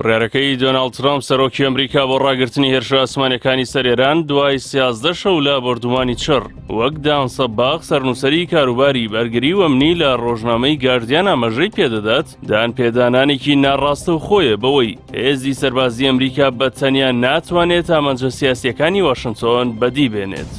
بڕیارەکەی دۆناڵد ترامپ سەرۆکی ئەمریکا بۆ ڕاگرتنی هێرشە ئاسمانیەکانی سەر ئێران دوای 13 شەو لە بۆردومانی چڕ وەک دان سەباغ سەرنووسەری کاروباری بەرگری و ئەمنی لە ڕۆژنامەی گاردیان ئاماژەی پێدەدات دان پێدانانێکی ناڕاستەوخۆیە بەوەی هێزی سەربازی ئەمریکا بە تەنیا ناتوانێت ئامانجە سیاسیەکانی واشنتۆن بەدی بێنێت.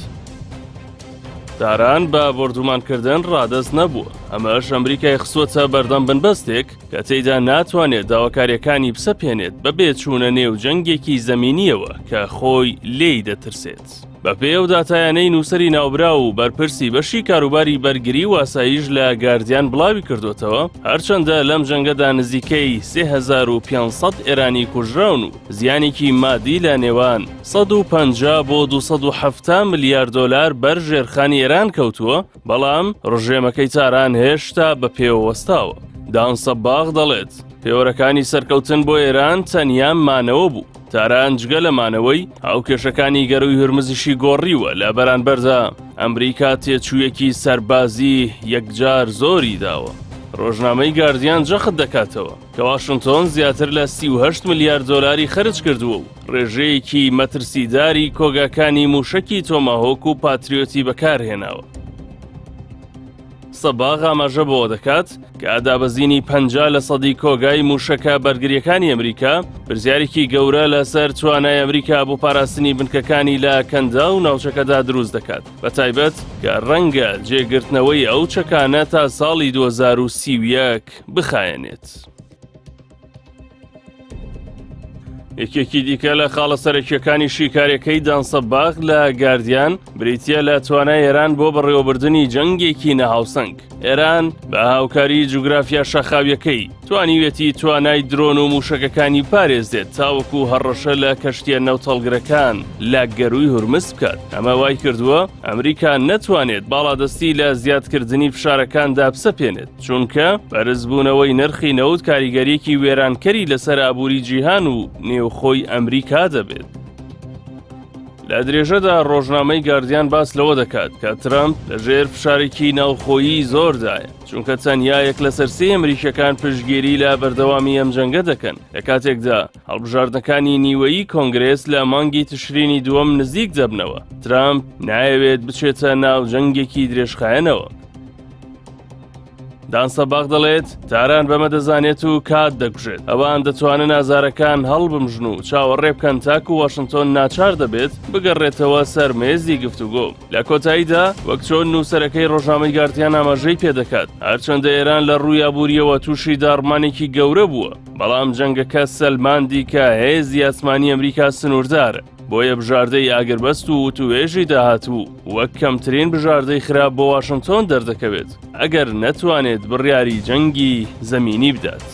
تاران بە بۆردومانکردن ڕادەست نەبووە، ئەمەش ئەمریکای خستووەتە بەردەم بنبەستێک کە تێیدا ناتوانێت داواکارییەکانی بسەپێنێت بەبێ چوونە نێو جەنگێکی زەمینییەوە کە خۆی لێی دەترسێت. بەپێی ئەو داتایانەی نووسەری ناوبراو و بەرپرسی بەشی کاروباری بەرگری و ئاسایش لە گاردیان بڵاوی کردوێتەوە، هەرچەندە لەم جەنگەدا نزیکەی 3500 ئێرانی کوژراون و زیانێکی مادی لە نێوان 150 بۆ 270 ملیار دۆلار بەر ژێرخانی ئێران کەوتووە، بەڵام ڕژێمەکەی تاران هێشتا بە پێوە وەستاوە. دان سەباغ دەڵێت، پێوەرەکانی سەرکەوتن بۆ ئێران تەنیا مانەوە بوو. تاران جگە لە مانەوەی، هاوکێشەکانی گەرووی هورمزیشی گۆڕیوە، لە بەرانبەردا ئەمریکا تێچوویەکی سەربازی یەکجار زۆری داوە. ڕۆژنامەی گاردیان جەخت دەکاتەوە کە واشنتۆن زیاتر لە 38 ملیار دۆلاری خەرج کردووە و ڕێژەیەکی مەترسیداری کۆگاکانی مووشەکی تۆماهۆک و پاتریۆتی بەکارهێناوە. سەباغ ئاماژە بەوە دەکات کە دابەزینی 50 لە سەدی کۆگای مووشەکە بەرگریەکانی ئەمریکا پرسیارێکی گەورە لەسەر توانای ئەمریکا بۆ پاراستنی بنکەکانی لە کەندا و ناوچەکەدا دروست دەکات بە تایبەت کە ڕەنگە جێگرتنەوەی ئەو چەکانە تا ساڵی 2031 بخایەنێت. یەکێکی دیکە لە خاڵە سەرەکیەکانی شیکارەکەی دان سەباغ لە گاردیان بریتە لە توانای ئێران بۆ بەڕێوەبردننی جەنگێکی نەهاوسەنگ ئێران بە هاوکاری جوگرافیا شاخاویەکەی توانیویەتی توانای درۆن و موشەکەکانی پارێزێت تاوەکو هەڕەشە لە کەشتیە نەوتەڵگرەکان لە گەروی هورمز بکات ئەمە وای کردووە ئەمریکا نەتوانێت باڵادەستی لە زیادکردنی فشارەکاندا بسەپێنێت چونکە بەرزبوونەوەی نرخی نەوت کاریگەریەکی وێرانکەری لەسەر ئابووری جیهان و نێوخۆی ئەمریکا دەبێت. لە درێژەدا ڕۆژنامەی گاردیان باس لەوە دەکات کە ترەمپ لەژێر فشارێکی ناوخۆیی زۆردایە چونکە تەنیا یەک لەسەر سێ ئەمریکیەکان پشتگیری لە بەردەوامی ئەم جەنگە دەکەن لە کاتێکدا هەڵبژاردنەکانی نیوەیی کۆنگرێس لە مانگی تشرینی دووەم نزیک دەبنەوە ترامپ نایەوێت بچێتە ناو جەنگێکی درێژخایەنەوە. دان سەباغ دەڵێت تاران بەمە دەزانێت و کات دەکوژێت ئەوان دەتوانن ئازارەکان هەڵبمژن و چاوەڕێ بکەن تاکو واشنتۆن ناچار دەبێت بگەڕێتەوە سەر مێزی گفتوگۆ لە کۆتاییدا وەک چۆن نووسەرەکەی ڕۆژنامەی گاردیان ئاماژەی پێدەکات هەرچەندە ئێران لە ڕووی ئابووریەوە تووشی داڕمانێکی گەورە بووە بەڵام جەنگەکە سەلماندی کە هێزی ئاسمانی ئەمریکا سنووردارە بۆیە بژاردەی ئاگربەست و وتوێژی داهاتوو وەک کەمترین بژاردەی خراپ بۆ واشنتۆن دەردەکەوێت ئەگەر نەتوانێت بڕیاری جەنگی زەمینی بدات.